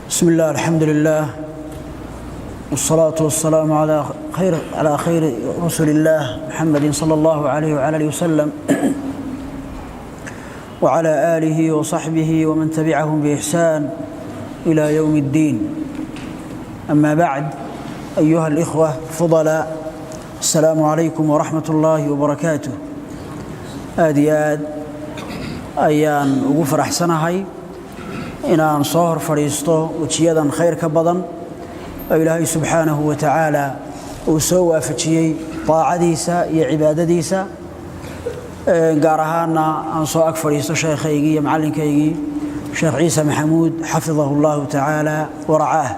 بسم الله، الحمد لله، والصلاة والسلام على خير رسل الله محمد صلى الله عليه وعلى آله وسلم وعلى آله وصحبه ومن تبعهم بإحسان إلى يوم الدين. أما بعد، أيها الإخوة الفضلاء، السلام عليكم ورحمة الله وبركاته. Aad iyo aad ayaan ugu faraxsanahay inaan soo hor fadhiisto wejiyadan khayr ka badan oo Ilaahay subxaanahu wa tacaala uu soo waafajiyey daacadiisa iyo cibaadadiisa, gaar ahaanna aan soo ag fadhiisto sheekhaygii iyo macallinkaygii, Sheekh Ciise Maxamuud, xafidahu allahu tacaala waracaah.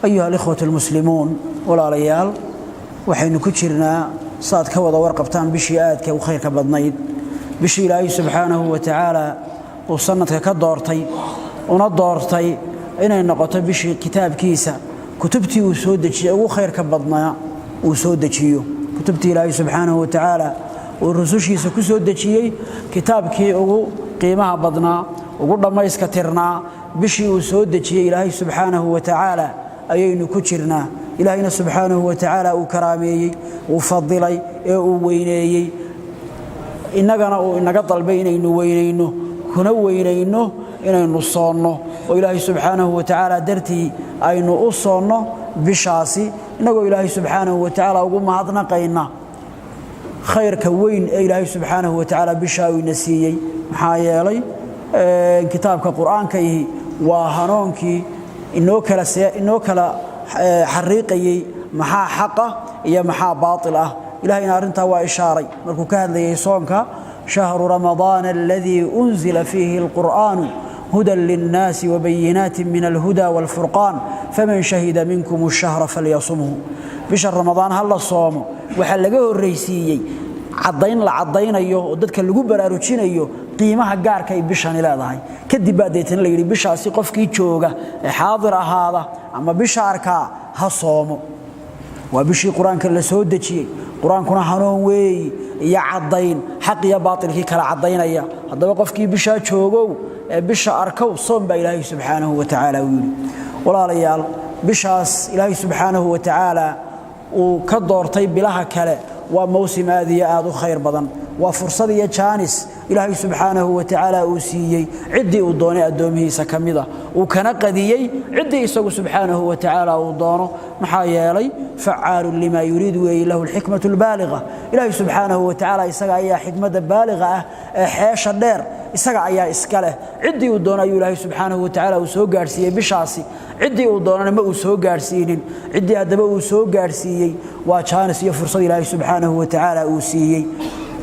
أيها الإخوة المسلمون, walaalayaal, waxaynu ku jirnaa, saad ka wada warqabtaan, bishii aadka u khayrka badnayd, bishii Ilaahay subxaanahu wa tacaala uu sanadka ka doortay, una doortay inay noqoto bishii kitaabkiisa, kutubtii uu soo dejiyey ugu khayrka badnaa uu soo dejiyo. Kutubtii Ilaahay subxaanahu wa tacaala uu rusushiisa ku soo dejiyey, kitaabkii ugu qiimaha badnaa, ugu dhammayska tirnaa, bishii uu soo dejiyey Ilaahay subxaanahu wa tacaala ayaynu ku jirnaa. Ilaahayna subxaanahu wa tacaala uu karaameeyey, uu fadilay ee uu weyneeyey, innagana uu inaga dalbay inaynu weynayno, kuna weynayno inaynu soonno oo Ilaahay subxaanahu wa tacaala dartii aynu u soonno bishaasi, innagoo Ilaahay subxaanahu wa tacaala ugu mahadnaqayna khayrka weyn ee Ilaahay subxaanahu wa tacaala bishaa uu ina siiyey. Maxaa yeelay, kitaabka Qur-aankaihi waa hanoonkii inoo kala xariiqayey maxaa xaqa iyo maxaa baatil ah. Ilahayna arrintaa waa ishaaray markuu ka hadlayay soonka: شهر رمضان الذي أنزل فيه القرآن هدى للناس وبينات من الهدى والفرقان فمن شهد منكم الشهر فليصمه. Bisha Ramadaan ha la soomo waxaa laga horraysiiyey caddayn la caddaynayo oo dadka lagu baraarujinayo qiimaha gaarka ay bishani leedahay. Kadib baa deetana la yidhi bishaasi qofkii jooga ee xaadir ahaada ama bisha arkaa ha soomo. Waa bishii Qur-aanka la soo dejiyey. Qur-aankuna hanuun weeyi iyo caddayn xaq iyo baatilkii kala caddaynaya. Haddaba qofkii bishaa joogow ee bisha arkow, soom baa Ilaahay subxaanahu wa tacaala uu yidhi. Walaalayaal, bishaas Ilaahay subxaanahu wa tacaala uu ka doortay bilaha kale waa mawsim aad iyo aad u khayr badan. Waa fursad iyo jaanis Ilaahay subxaanahu wa tacaala uu siiyey ciddii uu doonay addoomihiisa ka mida, uu kana qadiyey ciddii isagu subxaanahu wa tacaala uu doono. Maxaa yeelay, فعال لما يريد weeye، له الحكمة البالغة. Ilaahay subxaanahu wa tacaala isaga ayaa xikmadda baaliqa ah ee xeesha dheer isaga ayaa iska leh. Ciddii uu doono ayuu Ilaahay subxaanahu wa tacaala uu soo gaadhsiiyey bishaasi, ciddii uu doonana ma uu soo gaadhsiinin. Ciddii haddaba uu soo gaadhsiiyey, waa jaanis iyo fursad Ilaahay subxaanahu wa tacaala uu siiyey,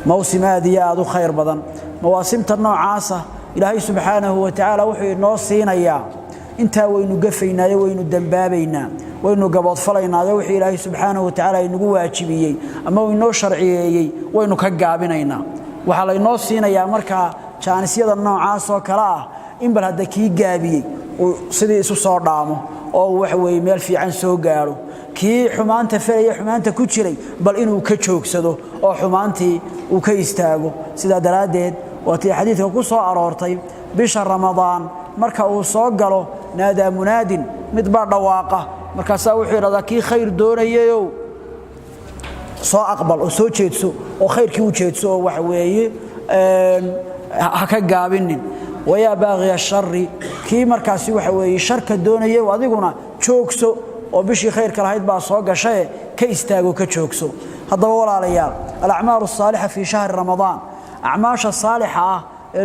mawsim aad iyo aad u khayr badan. Mawaasimta noocaasa Ilaahay subxaanahu wa tacaala wuxuu inoo siinayaa intaa waynu gafaynaayo, waynu dembaabaynaa, waynu gaboodfalaynaayo, wixii Ilaahay subxaanahu wa tacaala inagu waajibiyey ama uu inoo sharciyeeyey waynu ka gaabinaynaa. Waxaa laynoo siinayaa markaa jaanisyada noocaasoo kale ah in bal hadda kii gaabiyey uu sidii isu soo dhaamo oo uu waxa weeye meel fiican soo gaadho, kii xumaanta falaya, xumaanta ku jiray, bal inuu ka joogsado oo xumaantii uu ka istaago. Sidaa daraaddeed waa tii xadiidka ku soo aroortay: bisha Ramadaan marka uu soo galo, نادى مناد, mid baa dhawaaqa. Markaasaa wuxuu yidhahdaa: "Kii khayr doonayayow, soo aqbal oo soo jeedso oo khayrkii u jeedso oo waxa weeye ha ka gaabinin. ويا باغي الشر, kii markaasi waxa weeye sharka doonayay, adiguna joogso oo bishii khayrka lahayd baa soo gashaye ka istaago, ka joogso." Haddaba walaalayaal, الأعمال الصالحة في شهر رمضان, acmaasha saalixa ah ee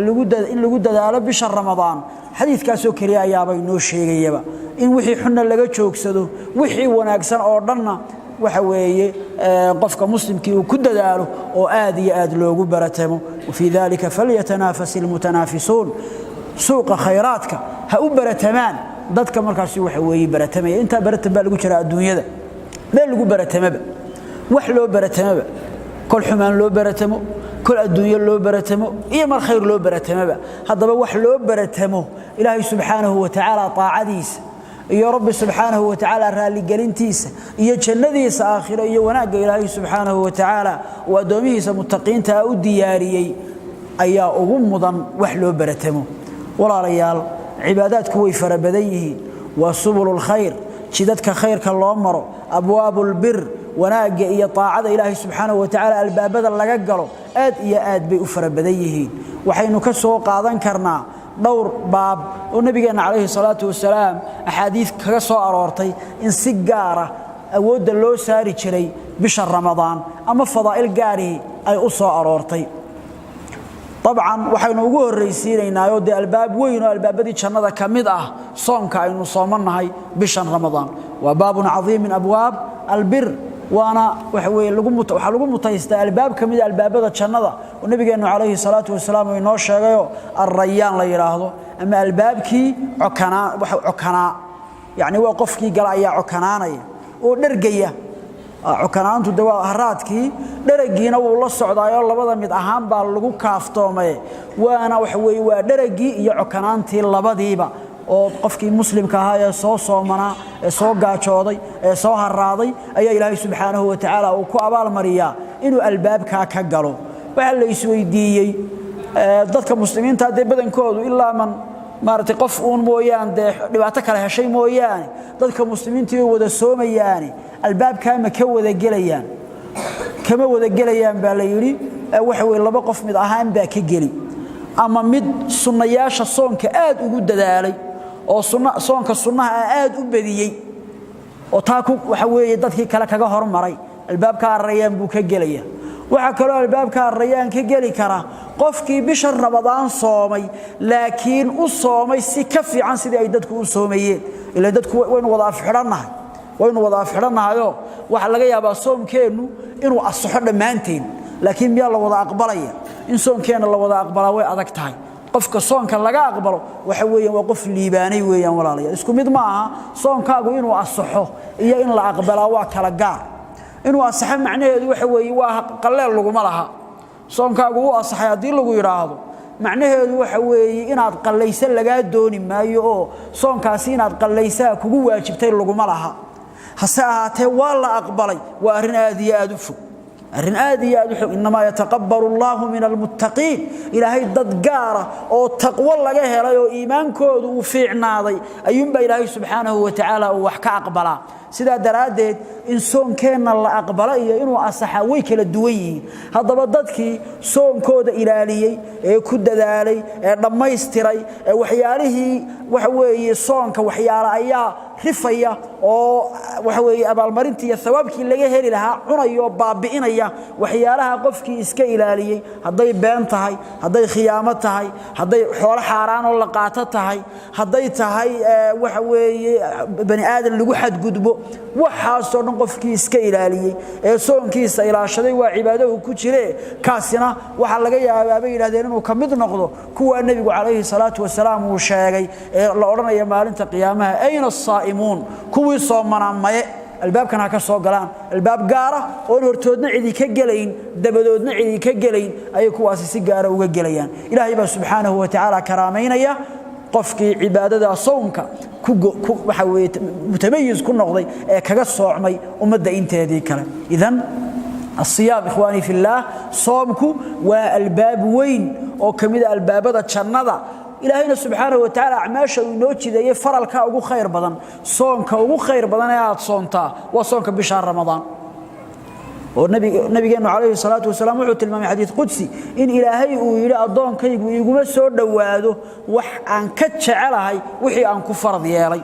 in lagu dadaalo bisha Ramadaan, xadiidkaasoo keliya ayaaba inoo sheegayaba in wixii xunna laga joogsado, wixii wanaagsan oo dhanna waxa weeye qofka muslimkii uu ku dadaalo oo aad iyo aad loogu baratamo. وفي ذلك فليتنافس المتنافسون. Suuqa khayraadka ha u baratamaan dadka markaasi waxa weeye baratamaya. Intaa baratan baa lagu jiraa adduunyada, meel lagu baratamaba, wax loo baratamaba, kol xumaan loo baratamo, kol adduunyo loo baratamo iyo mar khayr loo baratamaba. Haddaba wax loo baratamo Ilaahay subxaanahu wa tacaala taacadiisa iyo Rabbi subxaanahu wa tacaala raalligelintiisa iyo jannadiisa aakhiro iyo wanaagga Ilaahay subxaanahu wa tacaala uu addoomihiisa mutaqiinta u diyaariyey ayaa ugu mudan wax loo baratamo. Walaalayaal, Cibaadaadku way fara badan yihiin, waa subulul khayr, jidadka khayrka loo maro, abwaabul bir, wanaagga iyo taacada Ilaahay subxaanahu wa tacaala albaabada laga galo aad iyo aad bay u fara badan yihiin. Waxaynu ka soo qaadan karnaa dhowr baab oo nabigeena calayhi salaatu wasalaam axaadiis kaga soo aroortay in si gaara awoodda loo saari jiray bisha Ramadaan ama fadaa'il gaarihi ay u soo aroortay. Dabcan waxaynu ugu horraysiinaynaa oo dee albaab weyn oo albaabadii jannada ka mid ah soomka aynu soomannahay bishan Ramadaan. Waa baabun cadiim min abwaab albir, waana waxa weeye lagu waxaa lagu mutaystaa albaab ka mid ah albaabada jannada oo nabigeennu calayhi salaatu wasalaam uu inoo sheegayoo Arrayaan la yidhaahdo, ama albaabkii cokanaa, waxa cokanaa, yacni waa qofkii gala ayaa cokanaanaya oo dhergaya. Cokanaantu de waa haraadkii, dheragiina wuu la socdaayoo labada mid ahaan baa lagu kaaftoomay. Waana waxa weeye waa dheragii iyo cokanaantii labadiiba, oo qofkii muslimka ahaa ee soo soomanaa, ee soo gaajooday, ee soo haraaday ayaa Ilaahay subxaanahu wa tacaala uu ku abaalmariyaa inuu albaabkaa ka galo. Waxaa la isweydiiyey dadka muslimiinta dee badankoodu, ilaa man maaragtay qof uun mooyaan, dee dhibaato kale heshay mooyaane, dadka muslimiintii way wada soomayaane, albaabkaa ma ka wada gelayaan? Kama wada gelayaan baa la yidhi. Waxa weye laba qof mid ahaan baa ka geli: ama mid sunnayaasha soonka aad ugu dadaalay oo soonka sunnaha aad u badiyey oo taa ku waxa weeye dadkii kale kaga hormaray, albaabka Arrayaan buu ka gelaya. Waxaa kaloo albaabka Arrayaan ka geli kara qofkii bisha Ramadaan soomay, laakiin u soomay si ka fiican sidii ay dadku u soomayeen. Ilaa dadku waynu wada afxidhannahay, waynu wada afxidhannahayoo waxaa laga yaabaa soomkeennu inuu asaxo dhammaanteen, laakiin miyaa la wada aqbalaya? In soonkeenna la wada aqbalaa way adag tahay. Qofka soonka laga aqbalo waxa weeyaan waa qof liibaanay weeyaan. Walaalayaal, isku mid ma aha soonkaagu inuu asaxo iyo in la aqbalaa, waa kala gaar. Inuu asaxo macnaheedu waxa weeye waa qaleel laguma laha. Soonkaagu u asaxay haddii lagu yidhaahdo, macnaheedu waxa weeye inaad qallaysa lagaa dooni maayo, oo soonkaasi inaad qallaysaa kugu waajibtay laguma laha. Hase ahaatee waa la aqbalay waa arrin aad iyo aad u fog, arrin aad iyo aad u fog. Innamaa yataqabbalu Allaahu min almuttaqiin. Ilaahay dad gaara oo taqwo laga helay oo iimaankoodu uu fiicnaaday ayuunbaa Ilaahay subxaanahu wa tacaala uu wax ka aqbalaa. Sidaa daraaddeed in soonkeenna la aqbalo iyo inuu asaxaa way kala duwan yihiin. Haddaba dadkii soonkooda ilaaliyey ee ku dadaalay ee dhammaystiray ee waxyaalihii waxa weeye soonka waxyaale ayaa rifaya oo waxa weeye abaalmarintii iyo thawaabkii laga heli lahaa cunaya oo baabi'inaya, waxyaalaha qofkii iska ilaaliyey, hadday been tahay, hadday khiyaamo tahay, hadday xoolo xaaraan oo la qaato tahay, hadday tahay waxa weeye bani aadan lagu xadgudbo, waxaasoo dhan qofkii iska ilaaliyey ee soonkiisa ilaashaday, waa cibaadahu ku jire, kaasina waxaa laga yaabaa bay yidhahdeen inuu ka mid noqdo kuwaa nebigu calayhi salaatu wasalaam uu sheegay ee la odhanaya maalinta qiyaamaha: "Ayna asaa'imuun?" Kuwii soomanaa maye? Albaabkan ha ka soo galaan. Albaab gaara oon hortoodna cidi ka gelayn, dabadoodna cidi ka gelayn ayay kuwaasi si gaara uga gelayaan. Ilaahay baa subxaanahu wa tacaala karaamaynaya qofkii cibaadada sawmka waxa weeye mutamayiz ku noqday ee kaga soocmay ummadda inteedii kale. Idan الصيام إخواني في الله، صومku waa albaab weyn oo kamid ah albaabada jannada. Ilaahayna subxaanahu wa tacaala acmaasha uu inoo jideeyey faralka ugu khayr badan, soonka ugu khayr badan ee aad soontaa waa soonka bisha Ramadaan. Oo nabigeennu calayhi salaatu wasalaam wuxuu tilmaamay xadiid qudsi in Ilaahay uu yidhi: "Addoonkaygu iguma soo dhowaado wax aan ka jecelahay wixii aan ku farad yeelay."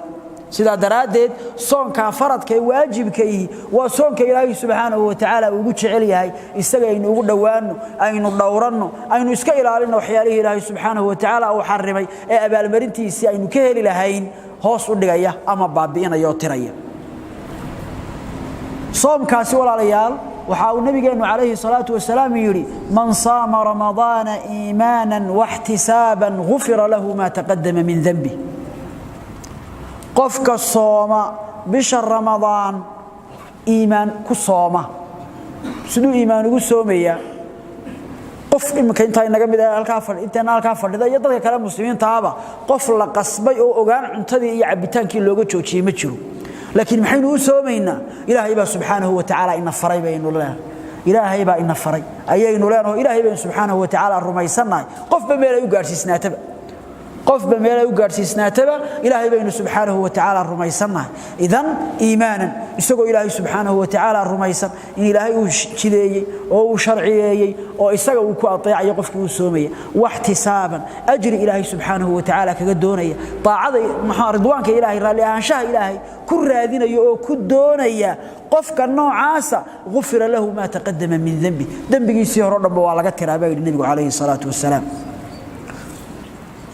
Sidaa daraaddeed soonkaa faradka ee waajibka ihi waa soonka Ilaahay subxaanahu wa tacaala ugu jecel yahay. Isaga aynu ugu dhowaanno, aynu dhowranno, aynu iska ilaalinno waxyaalihii Ilaahay subxaanahu wa tacaala uu xarimay ee abaalmarintiisii aynu ka heli lahayn hoos u dhigaya ama baabi'inaya oo tiraya. Soomkaasi, walaalayaal, waxa uu nabigeennu calayhi salaatu wasalaam yidhi: "Man saama Ramadaana iimaanan waxtisaaban gufira lahu maa taqadama min denbi." Qofka sooma bisha Ramadaan iimaan ku sooma. Siduu iimaan ugu soomayaa? Qof iminka intaa inaga mid ah halkaa fadhi, inteena halkaa fadhida iyo dadka kale muslimiintaaba, qof la qasbay oo ogaan cuntadii iyo cabbitaankii looga joojiyey ma jiro. Laakiin maxaynu u soomaynaa? Ilaahay baa subxaanahu wa tacaala ina faray baynu leenahay. Ilaahay baa ina faray ayaynu leenahay. Ilaahay baynu subxaanahu wa tacaala rumaysannahay. Qofba meel ay u gaadhsiisnaataba. Qofba meel ay u gaadhsiisnaataba Ilaahay baynu subxaanahu wa tacaala rumaysannahay. Idan iimaanan, isagoo Ilaahay subxaanahu wa tacaala rumaysan in Ilaahay uu jideeyey oo uu sharciyeeyey oo isaga uu ku ateecayo qofkii uu soomaya, waxtisaaban, ajri Ilaahay subxaanahu wa tacaala kaga doonaya, taacada maxaa ridwaanka Ilaahay, raalli ahaanshaha Ilaahay ku raadinaya oo ku doonaya, qofka noocaasa gufira lahu maa taqadama min dembi, dembigiisii hore o dhanba waa laga tiraa baa yidhi nebigu calayhi salaatu wasalaam.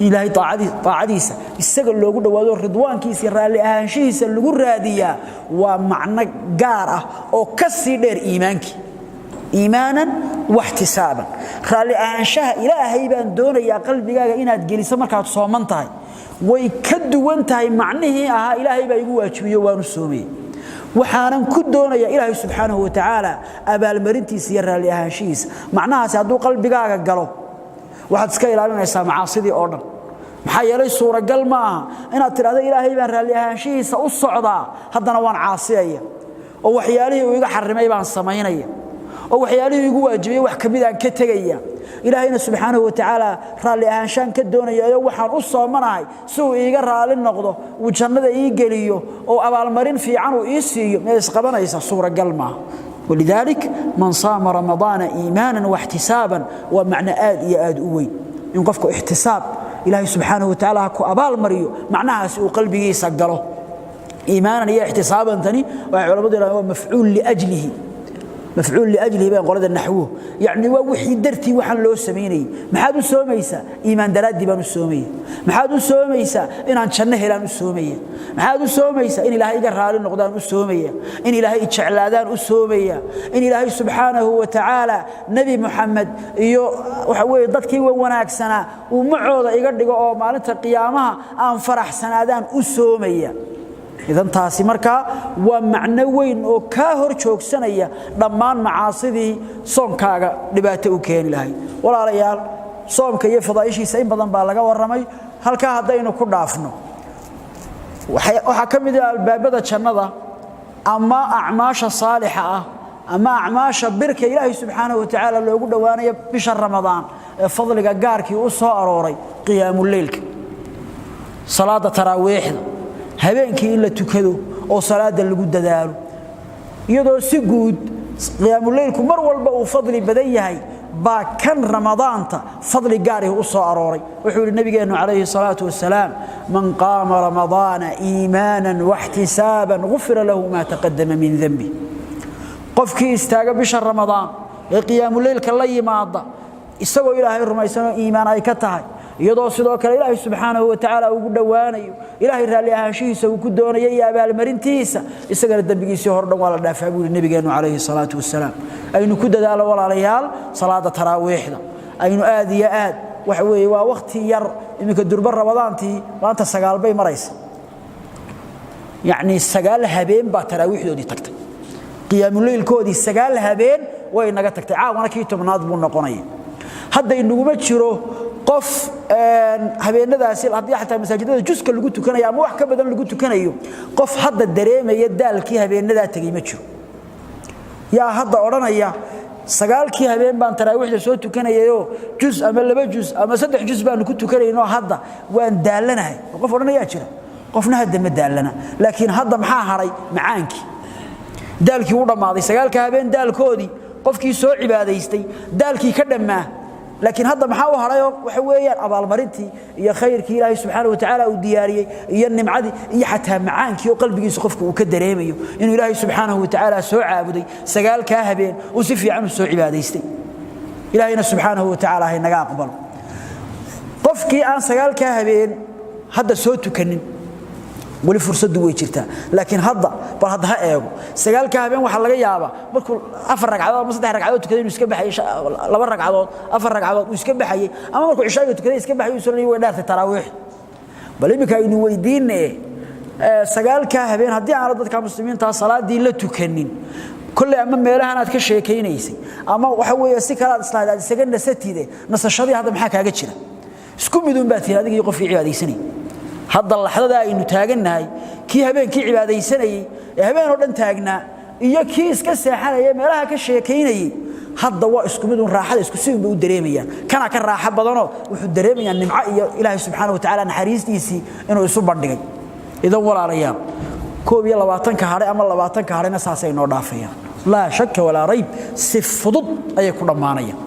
Ilaahay taacadiisa isaga loogu dhawaado, ridwaankiisa, raalli ahaanshihiisa lagu raadiyaa, waa macno gaar ah oo ka sii dheer iimaankii. Iimaanan waxtisaaban, raalli ahaanshaha Ilaahay baan doonayaa qalbigaaga inaad geliso markaad sooman tahay way ka duwan tahay macnihii ahaa Ilaahay baa igu waajibiyo waanu soomayey, waxaanan ku doonayaa Ilaahay subxaanahu wa tacaala abaalmarintiisa iyo raalli ahaanshihiisa. Macnahaasi hadduu qalbigaaga galo, waxaad iska ilaalinaysaa macaasidii oo dhan. Maxaa yeelay suuragal ma aha inaad tidhahdo Ilaahay baan raalli ahaanshihiisa u socdaa, haddana waan caasiyaya oo waxyaalihii uu iga xarimay baan samaynaya oo waxyaalihii igu waajibiyey wax ka mid aan ka tegaya, Ilaahayna subxaanahu wa tacaala raalli ahaanshaan ka doonayayo waxaan u soomanahay si uu iiga raalli noqdo, uu jannada ii geliyo oo abaalmarin fiican uu ii siiyo. Mee isqabanaysa? Suuragal maaha. ولذلك من صام رمضان إيمانا واحتسابا ومعنى آد يا آد أوي إن قفك احتساب إلهي سبحانه وتعالى كو أبال مريو معناها سوء قلبه سقله. إيمانا يا احتسابا ثاني وعلماء هو مفعول لأجله، مفعول لأجله بين قولة النحو، يعني وحي درتي وحن لو سميني. maxaad u soomaysaa? Iimaan daraadii baan u soomaya. Maxaad u soomaysaa? Inaan janno helaan u soomaya. Maxaad u soomaysaa? In Ilaahay iga raali noqdaan u soomaya, in Ilaahay i jeclaadaan u soomaya, in Ilaahay subxaanahu wa tacaala Nebi Muxamed iyo waxa weeye dadkii wa wanaagsanaa uu macooda iga dhigo oo maalinta qiyaamaha aan faraxsanaadaan u soomaya. Idan taasi markaa waa macno weyn oo kaa hor joogsanaya dhammaan macaasidii soonkaaga dhibaato u keeni lahayd. Walaalayaal, soomka iyo fadaa'ishiisa in badan baa laga warramay. Halkaa haddaynu ku dhaafno, waxaa ka mid ah albaabada jannada ama acmaasha saalixa ah ama acmaasha birka Ilaahay subxaanahu wa tacaala loogu dhowaanayo bisha Ramadaan ee fadliga gaarkii u soo arooray, qiyaamuleylka, salaada taraawiixda, habeenkii in la tukado oo salaada lagu dadaalo. Iyadoo si guud qiyaamuleylku mar walba uu fadli badan yahay, baa kan Ramadaanta fadli gaarih u soo arooray. Wuxuu yidhi nabigeennu calayhi salaatu wasalaam: man qaama Ramadaana iimaanan waxtisaaban gufira lahu maa taqadama min denbi. Qofkii istaaga bisha Ramadaan ee qiyaamuleylka la yimaada isagoo Ilaahay rumaysanoo iimaan ay ka tahay, iyadoo sidoo kale Ilaahay subxaanahu wa tacaala ugu dhowaanayo, Ilaahay raalli ahaanshihiisa uu ku doonayo iyo abaalmarintiisa, isagana dembigiisii hor dhan waa la dhaafaa, buu yidhi nabigeennu calayhi salaatu wasalaam. Aynu ku dadaalo, walaalayaal, salaada taraawiixda. Aynu aad iyo aad, waxa weeye waa wakhti yar iminka durba. Ramadaantii maanta 9 bay maraysa, yacnii 9 habeen baa taraawiixdoodii tagtay, qiyaamuleylkoodii 9 habeen way naga tagtay. Caawana kii 10aad buu noqonaya. Hadda inaguma jiro qof habeenadaasi, haddii xataa masaajidada juska lagu tukanayo ama wax ka badan lagu tukanayo, qof hadda dareemaya daalkii habeenadaa tegey ma jiro. Yaa hadda odhanaya 9kii habeen baan taraawiixda soo tukanayayoo jus ama 2 jus ama 3 jus baanu ku tukanaynoo hadda waan daalanahay? Qof odhanayaa jira? Qofna hadda ma daalana. Laakiin hadda maxaa hadhay? Macaankii. Daalkii u dhammaaday. 9ka habeen daalkoodii qofkii soo cibaadaystay daalkii ka dhammaa, laakiin hadda maxaa u hadhayoo? Waxa weeyaan abaalmarintii iyo khayrkii Ilaahay subxaana wa tacaala uu diyaariyey iyo nimcadii iyo xataa macaankii oo qalbigiisa qofku uu ka dareemayo inuu Ilaahay subxaanahu wa tacaala soo caabuday 9kaa habeen, uu si fiican u soo cibaadaystay. Ilaahayna subxaanahu wa tacaala haynaga aqbalo. Qofkii aan 9kaa habeen hadda soo tukanin, weli fursaddu way jirtaa, laakiin hadda bal hadda ha eego 9ka habeen. Waxaa laga yaabaa markuu 4 ragcadood ama 3 ragcadood tukaday inuu iska baxayay, 2 ragcadood, 4 ragcadood uu iska baxayay, ama markuu cishaaga tukaday iska baxayay, uu sanayay way dhaartay taraawiix. Bal iminka aynu weydiinne, 9ka habeen haddii aanad dadka muslimiinta salaadii la tukanin, kolley ama meelahan aad ka sheekaynaysay ama waxa weeye si kale aad islahayd aad isaga nasatide, nasashadii hadda maxaa kaaga jira? Isku miduun baa tihi adiga iyo qofkii cibaadaysanayay. Hadda laxdada aynu taagannahay, kii habeenkii cibaadaysanayey ee habeen oo dhan taagnaa iyo kii iska seexanaya meelaha ka sheekaynayey, Hadda waa isku mid un, raaxada isku si un bay u dareemayaan. Kana ka raaxo badanoo wuxuu dareemayaa nimco iyo Ilaahay subxaanahu wa tacaala naxariistiisii inuu isu bandhigay. Idan walaalayaal, 21-ka hadhay ama 20-ka hadhayna saasay noo dhaafayaan, laa shaka walaa rayb, si fudud ayay ku dhammaanayaan.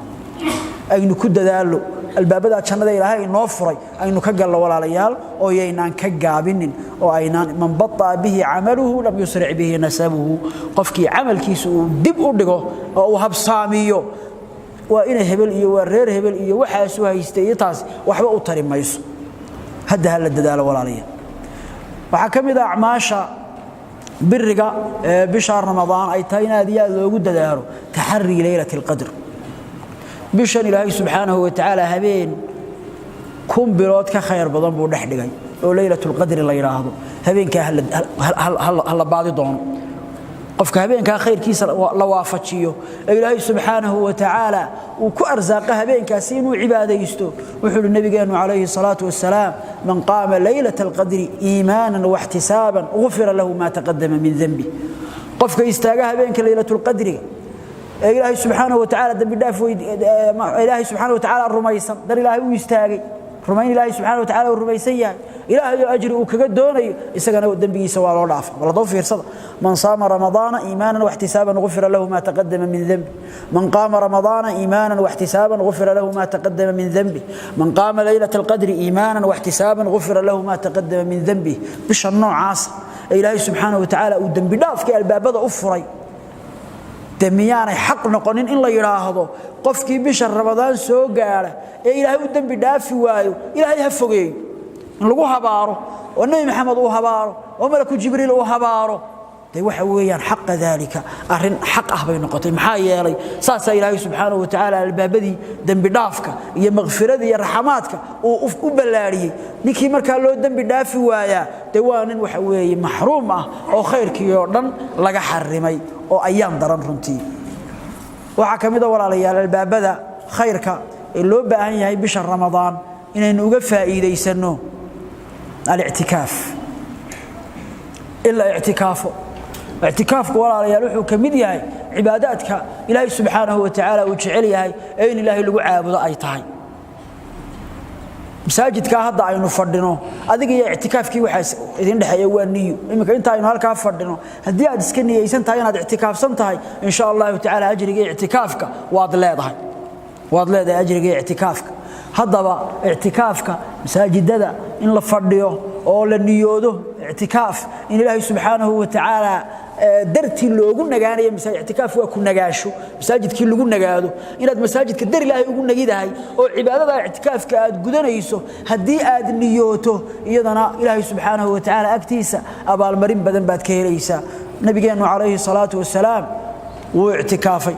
Aynu ku dadaallo albaabada jannada Ilaahay inoo furay, aynu ka gallo walaalayaal, oo yaynaan ka gaabinin oo aynaan. Man bataa bihi camaluhu lam yusric bihi nasabuhu. Qofkii camalkiisa uu dib u dhigo oo uu habsaamiyo, waa ina hebel iyo waa reer hebel iyo waxaasu haystay iyo taas waxba u tari mayso. Hadda ha la dadaalo walaalayaal. Waxaa ka mid ah acmaasha biriga ee bisha Ramadaan ay tahay in aad iyo aad loogu dadaalo taxari leylati alqadr. Bishan Ilaahay subxaanahu wa tacaala habeen 1000 bilood ka khayr badan buu dhex dhigay oo leylatulqadri la yidhaahdo. Habeenkaa ha la baadi doono. Qofka habeenkaa khayrkiisa la waafajiyo ee Ilaahay subxaanahu wa tacaala uu ku arsaaqa habeenkaasi inuu cibaadaysto, wuxuu uhi nabigeennu calayhi salaatu wasalaam: man qaama leylata alqadri iimaanan waxtisaaban gufira lahu maa taqadama min denbi. Qofka istaaga habeenka leylatulqadriga ee Ilaahay subxaanahu wa tacaala dembi dhaaf, Ilaahay subxaanahu wa tacaala rumaysan, dar Ilaahay u istaagay, rumayn Ilaahay subxaanahu wa tacaala uu rumaysan yahay, Ilaahay oo ajri uu kaga doonayo, isagana dembigiisa waa loo dhaafa. Bal haddaba fiirsada: man saama ramadaana iimaanan waxtisaaban gufira lahu maa taqadama min denbi, man qaama ramadaana iimaanan waxtisaaban gufira lahu maa taqadama min denbi, man qaama leylata alqadri iimaanan waxtisaaban gufira lahu maa taqadama min denbi. Bisha noocaasa ee Ilaahay subxaanahu wa tacaala uu dembi dhaafkii albaabada u furay, de miyaanay xaq noqonin in la yidhaahdo qofkii bisha Ramadaan soo gaadha ee Ilaahay u dembi dhaafi waayo, Ilaahay ha fogeeyo, in lagu habaaro oo Nebi Maxamed uu habaaro oo malaku Jibriil uu habaaro? De waxa weeyaan xaqa daalika, arrin xaq ah bay noqotay. Maxaa yeelay saasaa Ilaahay subxaanahu wa tacaala albaabadii dembi dhaafka iyo makfirada iyo raxamaadka uu u ballaariyey. Ninkii markaa loo dembi dhaafi waayaa, dee waa nin waxa weeye maxruum ah oo khayrkii oo dhan laga xarimay oo ayaan daran runtii. Waxaa ka mid a walaalayaal albaabada khayrka ee loo baahan yahay bisha Ramadaan inaynu uga faa'iidaysanno alictikaaf, in la ictikaafo. Ictikaafku walaalayaal wuxuu ka mid yahay cibaadaadka Ilaahay subxaanahu wa tacaala uu jecel yahay ee in Ilaahay lagu caabudo ay tahay. Masaajidkaa hadda aynu fadhino, adiga iyo ictikaafkii waxaa idin dhexeeya waa niyo. Iminka inta aynu halkaa fadhino, haddii aad iska niyeysan tahay inaad ictikaafsan tahay, insha Allahu tacaala ajriga ictikaafka waad leedahay, waad leedahay ajriga ictikaafka. Haddaba ictikaafka masaajidada in la fadhiyo oo la niyoodo ictikaaf, in Ilaahay subxaanahu wa tacaala dartii loogu nagaanayo masaajid. Ictikaaf waa ku nagaasho masaajidkii lagu nagaado, inaad masaajidka dar Ilaahay ugu nagidahay oo cibaadada ictikaafka aad gudanayso. Haddii aad niyooto, iyadana Ilaahay subxaanahu wa tacaala agtiisa abaalmarin badan baad ka helaysaa. Nabigeennu calayhi salaatu wasalaam wuu ictikaafay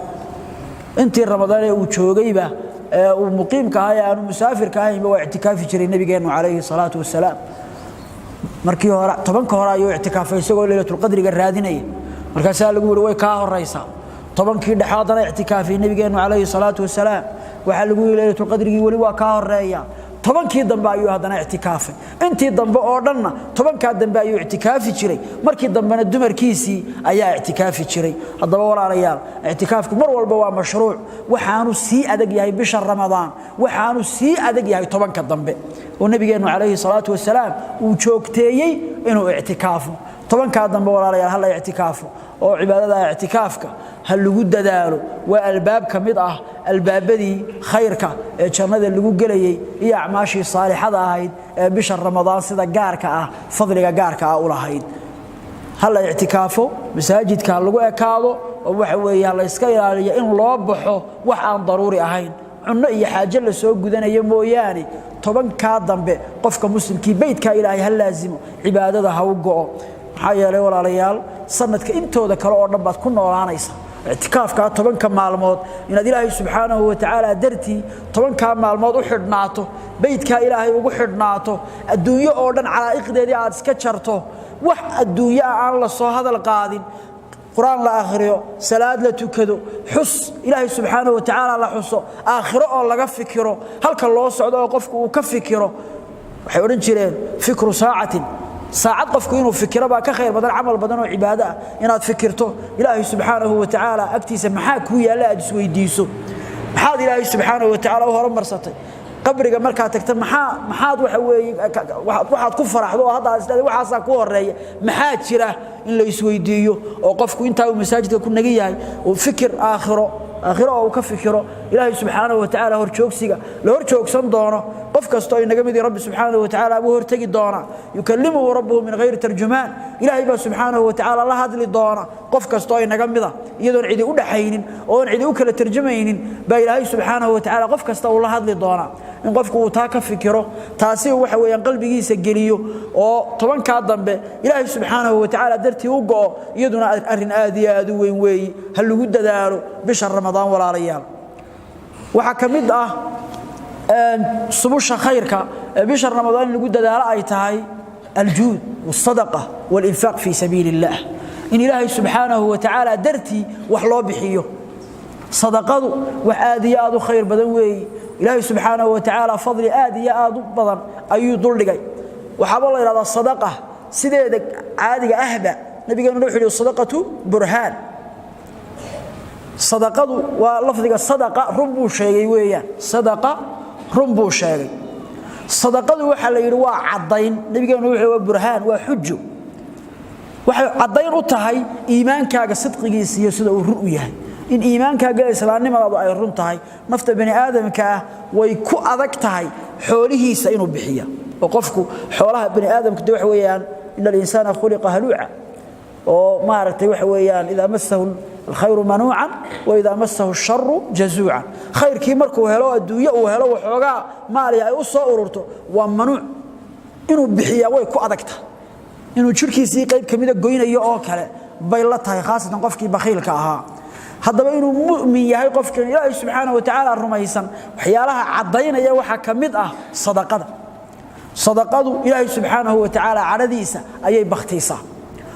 intii Ramadaan ee uu joogayba, ee uu muqiimka ahaa ee aanu musaafirka ahaynba, waa ictikaafi jiray nabigeennu calayhi salaatu wasalaam. Markii hore 10-ka hore ayuu ictikaafay isagoo leylatulqadriga raadinaya. Markaasaa lagu yihi way kaa horaysaa. 10-kii dhexe haddana ictikaafay nabigeennu calayhi salaatu wasalaam. Waxaa lagu yihi leylatulqadrigii weli waa kaa horeeya. 10-kii dambe ayuu haddana ictikaafay. Intii dambe oo dhanna 10-kaa dambe ayuu ictikaafi jiray. Markii dambena dumarkiisii ayaa ictikaafi jiray. Haddaba walaalayaal, ictikaafku mar walba waa mashruuc. Waxaanu sii adag yahay bisha Ramadaan, waxaanu sii adag yahay 10-ka dambe oo nabigeennu calayhi salaatu wasalaam uu joogteeyey inuu ictikaafo. 10-kaa dambe walaalayaal hala ictikaafo oo cibaadada ictikaafka ha lagu dadaalo. Waa albaab ka mid ah albaabadii khayrka ee jannada lagu gelayey iyo acmaashii saalixada ahayd ee bisha Ramadaan sida gaarka ah fadliga gaarka ah u lahayd. Ha la ictikaafo, masaajidka ha lagu ekaado, oo waxa weeye ha la iska ilaaliyo in loo baxo wax aan daruuri ahayn, cunno iyo xaajo la soo gudanayo mooyaane. 10-kaa dambe qofka muslimkii beydkaa Ilaahay ha laasimo, cibaadada ha u go'o. Maxaa yeelay walaalayaal, sanadka intooda kale oo dhan baad ku noolaanaysa. Ictikaafkaa 10-ka maalmood inaad Ilaahay subxaanahu wa tacaala dartii 10-kaa maalmood u xidhnaato, beydkaa Ilaahay ugu xidhnaato, adduunyo oo dhan calaa'iqdeedii aad iska jarto, wax adduunyo ah aan la soo hadal qaadin, qur-aan la akhriyo, salaad la tukado, xus Ilaahay subxaanahu wa tacaala la xuso, aakhiro oo laga fikiro, halka loo socdo oo qofku uu ka fikiro. Waxay odhan jireen fikru saacatin. Saacad qofku inuu fikiro baa ka khayr badan camal badan oo cibaado ah. Inaad fikirto Ilaahay subxaanahu wa tacaala agtiisa maxaa kuu yaalla, aad isweydiiso maxaad Ilaahay subxaanahu wa tacaala u horumarsatay. Qabriga markaad tagta maxaad waxa weeye waxaad ku faraxdo oo hadda aad isleedahay waxaasaa ku horeeya, maxaa jira, in la isweydiiyo oo qofku intaa uu masaajidka ku nagan yahay uu fikir aakhiro oo uu ka fikiro Ilaahay subxaanahu wa tacaala horjoogsiga la hor joogsan doono. Qof kastoo inaga mid Rabbi subxaanahu wa tacaala buu hortegi doonaa. Yukallimuhu rabbuhu min ghayri tarjumaan. Ilaahay baa subxaanahu wa tacaala la hadli doona qof kastoo inaga mida, iyadoon cidi u dhaxaynin oon cidi u kala tarjumaynin baa Ilaahay subxaanahu wa tacaala qof kasta uu la hadli doonaa. In qofku uu taa ka fikiro, taasi waxa weeyaan qalbigiisa geliyo oo 10-kaa dambe Ilaahay subxaanahu wa tacaala dartii u go'o, iyaduna arrin aad iyo aad u weyn weeyi. Ha lagu dadaalo bisha Ramadaan, walaalayaal. Waxaa ka mid ah subusha khayrka ee bisha Ramadaan in lagu dadaalo ay tahay aljuud والصدقة والإنفاق في سبيل الله, in Ilaahay subxaanahu wa tacaala dartii wax loo bixiyo. Sadaqadu wax aad iyo aad u khayr badan weeyi. Ilaahay subxaanahu wa tacaala fadli aad iyo aad u badan ayuu duldhigay. Waxaaba la yidhahdaa sadaqa sideeda caadiga ahba, nabigeenu wuxuu yidhi: "Sadaqatu burhaan." Sadaqadu waa lafdiga sadaqa, run buu sheegay weeyaan. Sadaqa, run buu sheegay. Sadaqadu waxaa la yidhi waa caddayn. Nabigeenu wuxuu waa burhaan, waa xujo. Waxay caddayn u tahay iimaankaaga sidqigiisa iyo sida uu run u yahay, in iimaankaaga, islaamnimadaadu ay run tahay. Nafta bani aadamka ah way ku adag tahay xoolihiisa inuu bixiya, oo qofku xoolaha bani aadamka de waxa weeyaan إن الإنسان خلق هلوعا, oo maaragtay waxa weeyaan إذا مسه الخير منوعا وإذا مسه الشر جزوعا. Khayrkii markuu helo, adduunyo uu helo, waxoogaa maali ay u soo ururto, waa manuuc, inuu bixiyaa way ku adag tahay. Inuu jirkiisii qayb ka mida goynayo oo kale bay la tahay, khaasatan qofkii bakhiilka ahaa. Haddaba inuu mu'min yahay qofkan Ilaahay subxaanahu wa tacaala rumaysan, waxyaalaha caddaynaya waxaa ka mid ah sadaqada. Sadaqadu Ilaahay subxaanahu wa tacaala cadhadiisa ayay bakhtiisaa.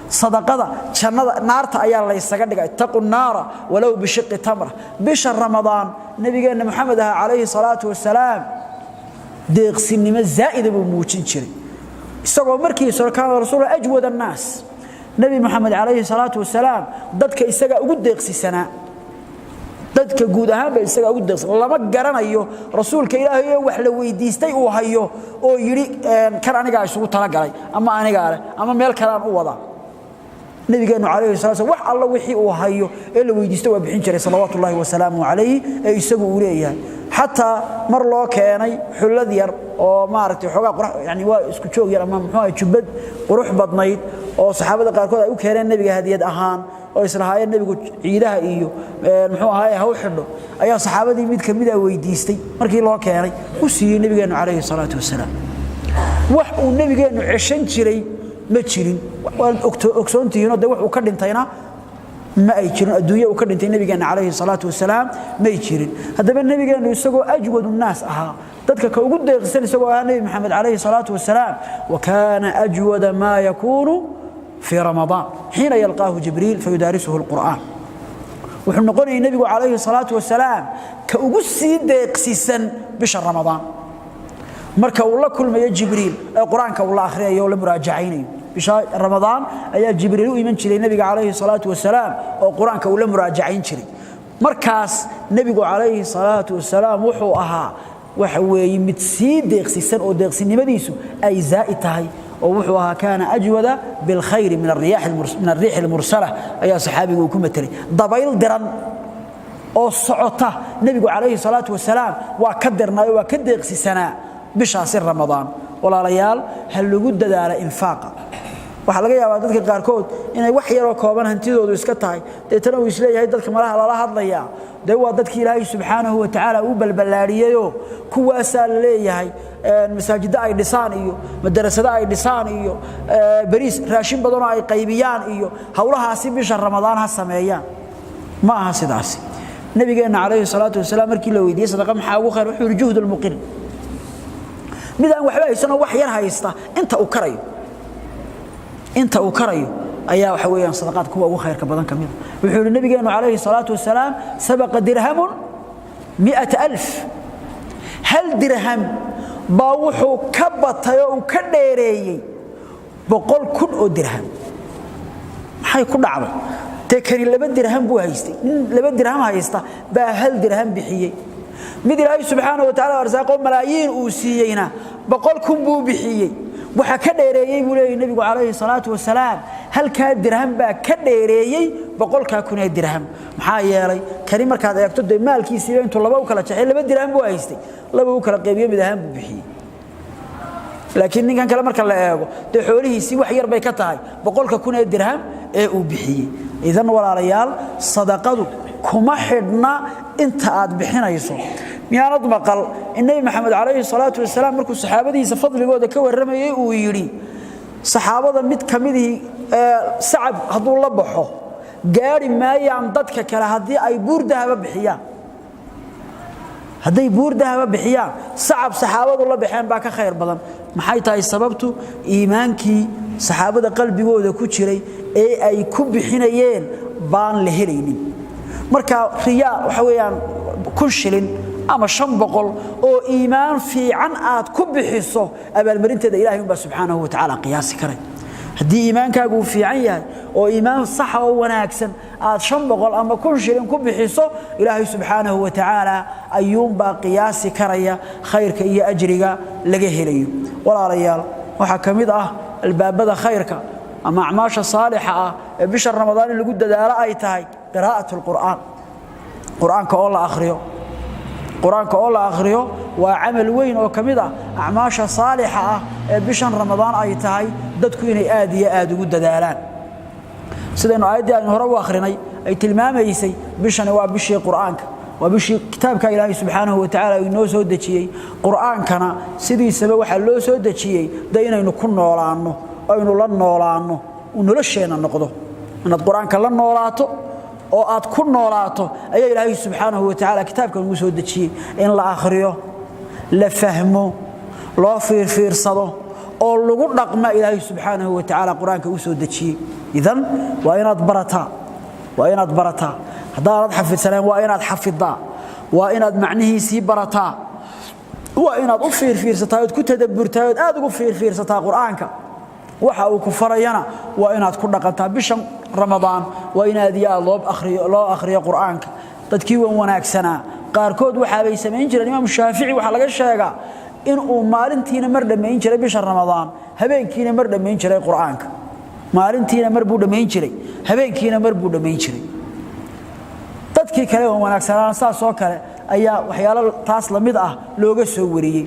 Sadaqada jannada, naarta ayaa laysaga dhigay. اتقوا النار ولو بشق تمرة. Bisha Ramadaan nabigeenna Maxamed aha calayhi salaatu wasalaam deeqsinimo zaa'ida buu muujin jiray, isagoo markiisa hore كان رسول أجود الناس. Nebi Moxamed calayhi salaatu wasalaam dadka isagaa ugu deeqsisanaa, dadka guud ahaanba isagaa ugu deeqsan. Lama garanayo rasuulka Ilaahay oo wax la weydiistay uu hayo oo yidhi kan anigaa isugu talagalay ama anigaa leh ama meel kale aan u wadaa. Nabigeenu calayhi salatu wax alla wixii uu hayo ee la weydiisto waa bixin jiray, salawaatu ullaahi wasalaamu calayhi, ee isagu uu leeyahay. Xataa mar loo keenay xullad yar oo maaragtay xoogaa qurux, yani waa isku joog yar ama muxuu ahay jubbad qurux badnayd oo saxaabada qaarkood ay u keeneen nebiga hadiyad ahaan oo islahaayeen nebigu ciidaha iyo muxuu ahaay ha u xidho, ayaa saxaabadii mid ka mid a weydiistay. Markii loo keenay u siiyey nabigeenu calayhi salaatu wasalaam. Wax uu nebigeennu ceshan jiray ma jirin. Waad ogsoontihiinoo de wax uu ka dhintayna ma ay jirin. Adduunye uu ka dhintay nabigeenna calayhi salaatu wasalaam may jirin. Haddaba nebigeennu isagoo أجود الناس ahaa, dadka ka ugu deeqsan isagoo ahaa Nebi Maxamed calayhi salaatu wasalaam, وكان أجود ما يكون في رمضان حين يلقاه جبريل فيدارسه القرآن. Wuxuu noqonayay nebigu calayhi salaatu wasalaam ka ugu sii deeqsisan bisha Ramadaan marka uu la kulmayo Jibriil ee Qur-aanka uu la akhriyayo oo la muraajacaynayo. Bisha Ramadaan ayaa Jibriil u iman jiray nebiga calayhi salaatu wasalaam oo Qur-aanka uu la muraajacayn jiray. Markaas nebigu calayhi salaatu wasalaam wuxuu ahaa waxa weeye mid sii deeqsisan oo deeqsinimadiisu ay zaa'id tahay, oo wuxuu ahaa كان أجود بالخير من الريح المرسلة ayaa saxaabigu uu ku matelay. Dabayl diran oo socota nebigu calayhi salaatu wasalaam waa ka dirnaayo, waa ka deeqsisanaa bishaasi Ramadaan. Walaalayaal, ha lagu dadaala infaaqa. Waxaa laga yaabaa dadka qaarkood inay wax yaroo kooban hantidoodu iska tahay, deetana uu isleeyahay dadka malaha lala hadlayaa dee waa dadkii Ilaahay subxaanahu wa tacaala uu balballaadhiyeyoo kuwaasaa la leeyahay masaajiddo ay dhisaan iyo madarasado ay dhisaan iyo bariis raashin badanoo ay qaybiyaan iyo howlahaasi bisha Ramadaan ha sameeyaan. Ma aha sidaasi. Nabigeenna calayhi salaatu wasalaam markii la weydiiyey sadaqa maxaa ugu khayr, wuxuu yidhi: جهد المقل. Mid aan waxba haysanoo wax yar haysta, inta uu karayo, inta uu karayo ayaa waxa weeyaan sadaqaad kuwa ugu khayrka badan ka mid a. Wuxuu yidhi nabigeenu calayhi salaatu wasalaam: سبق درهم 100,000. Hal dirham baa wuxuu ka batay oo uu ka dheereeyey 100,000 oo dirham. Maxay ku dhacday? Tee kani 2 dirham buu haystay, nin 2 dirham haysta baa 1 dirham bixiyey. Mid Ilaahay subxaanahu wa tacaala arsaaqo malaayiin uu siiyeyna 100,000 buu bixiyey. Waxa ka dheereeyey buu leeyahay nabigu calayhi salaatu wasalaam, halkaa dirham baa ka dheereeyey 100,000 ee dirham. Maxaa yeelay kani markaad eegto dee maalkiisiiba intuu laba u kala jaxay, 2 dirham buu haystay, laba u kala qaybiyo, mid ahaan buu bixiyey. Laakiin ninkan kale marka la eego dee xoolihiisii wax yar bay ka tahay 100,000 ee dirham ee uu bixiyey. Idan walaalayaal, sadaqadu kuma xidhna inta aad bixinayso. Miyaanad maqal in Nabi Maxamed calayhi salaatu wasalaam markuu saxaabadiisa fadligooda ka warramayay uu yidhi, saxaabada mid ka midihii sacab hadduu la baxo gaari maayaan dadka kale haddii ay buur dahaba bixiyaan. Hadday buur dahaba bixiyaan, sacab saxaabadu la baxeen baa ka khayr badan. Maxay tahay sababtu? Iimaankii saxaabada qalbigooda ku jiray ee ay ku bixinayeen baan la helaynin. Marka riyaa waxa weeyaan 1000 shilin ama 500 oo iimaan fiican aad ku bixiso, abaalmarinteeda Ilaahay unbaa subxaanahu wa tacaala qiyaasi karay. Haddii iimaankaagu uu fiican yahay oo iimaan saxa oo wanaagsan aad 500 ama 1000 shilin ku bixiso, Ilaahay subxaanahu wa tacaala ayuunbaa qiyaasi karaya khayrka iyo ajriga laga helayo. Walaalayaal, waxaa ka mid ah albaabada khayrka ama acmaasha saalixa ah ee bisha Ramadaan in lagu dadaalo ay tahay qiraa'atu alqur'aan, qur'aanka oo la akhriyo. Quraanka oo la akhriyo waa camal weyn oo kamid ah acmaasha saalixa ah ee bishan Ramadaan ay tahay dadku inay aad iyo aad ugu dadaalaan. Sidaynu aayaddii aynu hore u akhrinay ay tilmaamaysay, bishani waa bishii qur'aanka, waa bishii kitaabka Ilaahay subxaanahu wa tacaala uu inoo soo dejiyey. Qur'aankana sidiisaba waxaa loo soo dejiyey de inaynu ku noolaanno, aynu la noolaanno, uu nolosheenna noqdo. Inaad qur'aanka la noolaato oo aad ku noolaato ayaa Ilaahay subxaanahu wa tacaala kitaabkan ugu soo dejiyey. In la akhriyo, la fahmo, loo fiirfiirsado oo lagu dhaqma Ilaahay subxaanahu wa tacaala qur-aanka u soo dejiyey. Idan waa inaad barataa, waa inaad barataa. Haddaanad xafidsaneen, waa inaad xafidaa, waa inaad macnihiisii barataa, waa inaad u fiirfiirsataa ood ku tadabburtaa ood aad ugu fiirfiirsataa qur-aanka. Waxa uu ku farayana waa inaad ku dhaqantaa. Bishan Ramadaan waa in aad iyo aad loo akhriyo qur-aanka. Dadkii wan wanaagsanaa qaarkood waxaabay samayn jireen, Imaam Shaafici waxaa laga sheegaa in uu maalintiina mar dhammayn jiray bisha Ramadaan, habeenkiina mar dhammayn jiray qur-aanka. Maalintiina mar buu dhammayn jiray, habeenkiina mar buu dhammayn jiray. Dadkii kale oo wanaagsanaan saas oo kale ayaa waxyaalo taas la mid ah looga soo wariyey,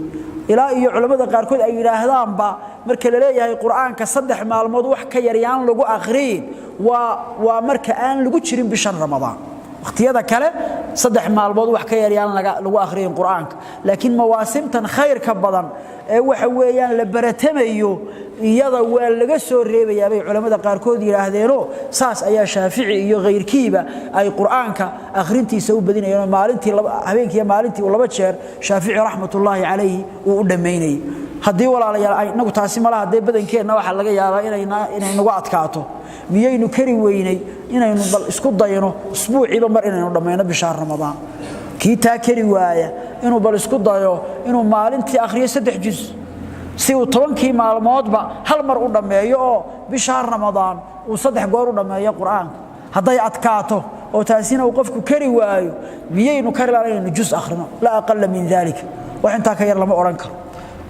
ilaa iyo culammada qaarkood ay yidhaahdaanba marka la leeyahay qur-aanka 3 maalmood wax ka yaryaan lagu akhriyin, waa marka aan lagu jirin bishan Ramadaan. Waqtiyada kale 3 maalmood wax ka yaryaan lagu akhriyin qur-aanka, laakiin mawaasimtan khayrka badan ee waxa weeyaan la baratamayo iyada waa laga soo reebayaa bay culammada qaarkood yidhaahdeenoo saas ayaa Shaafici iyo khayrkiiba ay qur-aanka akhrintiisa u badinayeen. Maalintii, habeenkii, maalintii uu 2 jeer Shaafici raxmatullaahi calayhi uu u dhammaynayay. Haddii walaalayaal inagu taasi malaha dee badankeenna waxaa laga yaabaa inay nagu adkaato, miyaynu kari weynay inaynu bal isku dayno usbuuciiba mar inaynu dhammayno bishaa Ramadaan? Kii taa kari waaya inuu bal isku dayo inuu maalintii akhriyo 3 juz, si uu 10kii maalmoodba hal mar u dhammeeyo oo bishaa Ramadaan uu 3 goor u dhammeeyo qur-aanka. Hadday adkaato oo taasina uu qofku kari waayo, miyaynu kari lahaan inaynu juz akhrino? Laa aqala min daalika, wax intaa ka yar lama odhan karo.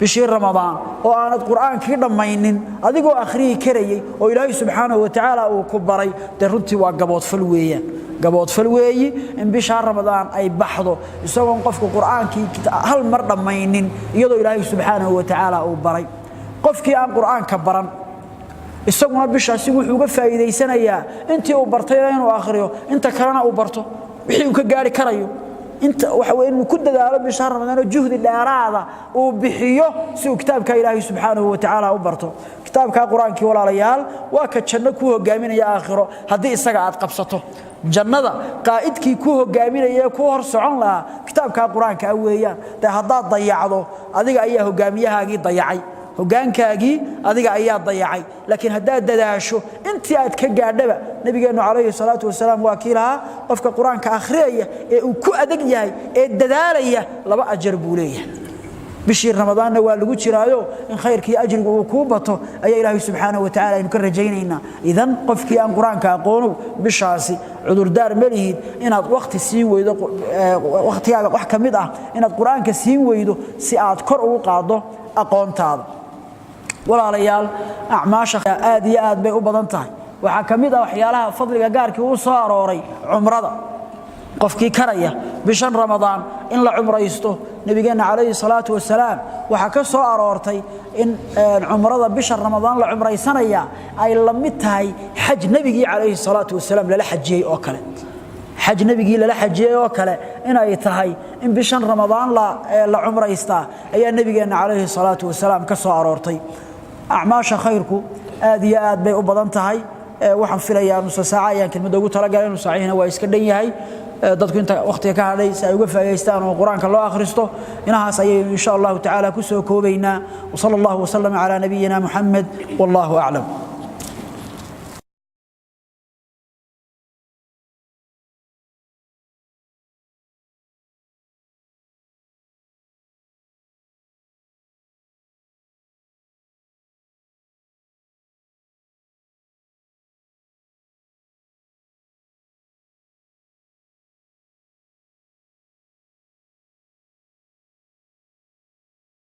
Bishii Ramadaan oo aanad qur-aankii dhammaynin adigoo akhriyi karayay oo Ilaahay subxaanahu wa tacaala uu ku baray, dee runtii waa gaboodfal weeyaan. Gaboodfal weeyi in bishaa Ramadaan ay baxdo isagoon qofku qur-aankii hal mar dhammaynin, iyadoo Ilaahay subxaanahu wa tacaala uu baray. Qofkii aan qur-aanka baran isaguna bishaasi wuxuu uga faa'iidaysanayaa intii uu bartayna inuu akhriyo, inta kalena uu barto wixii uu ka gaari karayo. Inta waxa weeye inuu ku dadaalo bisha Ramadaan oo juhdi dheeraada uu bixiyo si uu kitaabka Ilaahay subxaanahu wa tacaala u barto. Kitaabka qur-aankii, walaalayaal, waa ka janno ku hogaaminaya aakhiro. Haddii isaga aad qabsato, jannada qaa'idkii ku hogaaminaya ee ku hor socon lahaa kitaabka qur-aanka ah weeyaan. Dee haddaad dayacdo, adiga ayaa hogaamiyahaagii dayacay, hoggaankaagii adiga ayaa dayacay. Laakiin haddaad dadaasho intii aad ka gaadhaba, nabigeennu calayhi salaatu wasalaam waa kii lahaa, qofka qur-aanka akhriyaya ee uu ku adag yahay ee dadaalaya 2 ajar buu leeyahay. Bishii Ramadaanna waa lagu jiraayo, in khayrkii ajrigu uu kuu bato ayaa Ilaahay subxaanahu wa tacaala aynu ka rajaynaynaa. Idan qofkii aan Qur-aanka aqoonow, bishaasi cudurdaar ma lihid inaad wakhti siin weydo, wakhtigaaga wax ka mid ah inaad Qur-aanka siin weydo si aad kor ugu qaaddo aqoontaada. Walaalayaal, acmaasha aad iyo aad bay u badan tahay. Waxaa ka mid ah waxyaalaha fadliga gaarkii uu soo arooray cumrada. Qofkii karaya bishan Ramadaan in la cumraysto, nabigeenna calayhi salaatu wasalaam waxaa ka soo aroortay in cumrada bisha Ramadaan la cumraysanaya ay la mid tahay xaj nebigii calayhi salaatu wasalaam lala xajiyey oo kale, xaj nebigii lala xajiyey oo kale inay tahay in bishan Ramadaan la cumraystaa ayaa nabigeenna calayhi salaatu wasalaam ka soo aroortay. Acmaasha khayrku aad iyo aad bay u badan tahay. Waxaan filayaa nusa saaca ayaan kelmadda ugu talagalay, nus saacihina waa iska dhan yahay. Dadku inta waqtiga ka hadhay si ay uga faa'iidaystaan oo Qur-aanka loo akhristo, inahaas ayaynu insha Allahu tacaala ku soo koobaynaa. Wasala Allahu wasalam calaa nabiyina Muxamed, wallahu aclam.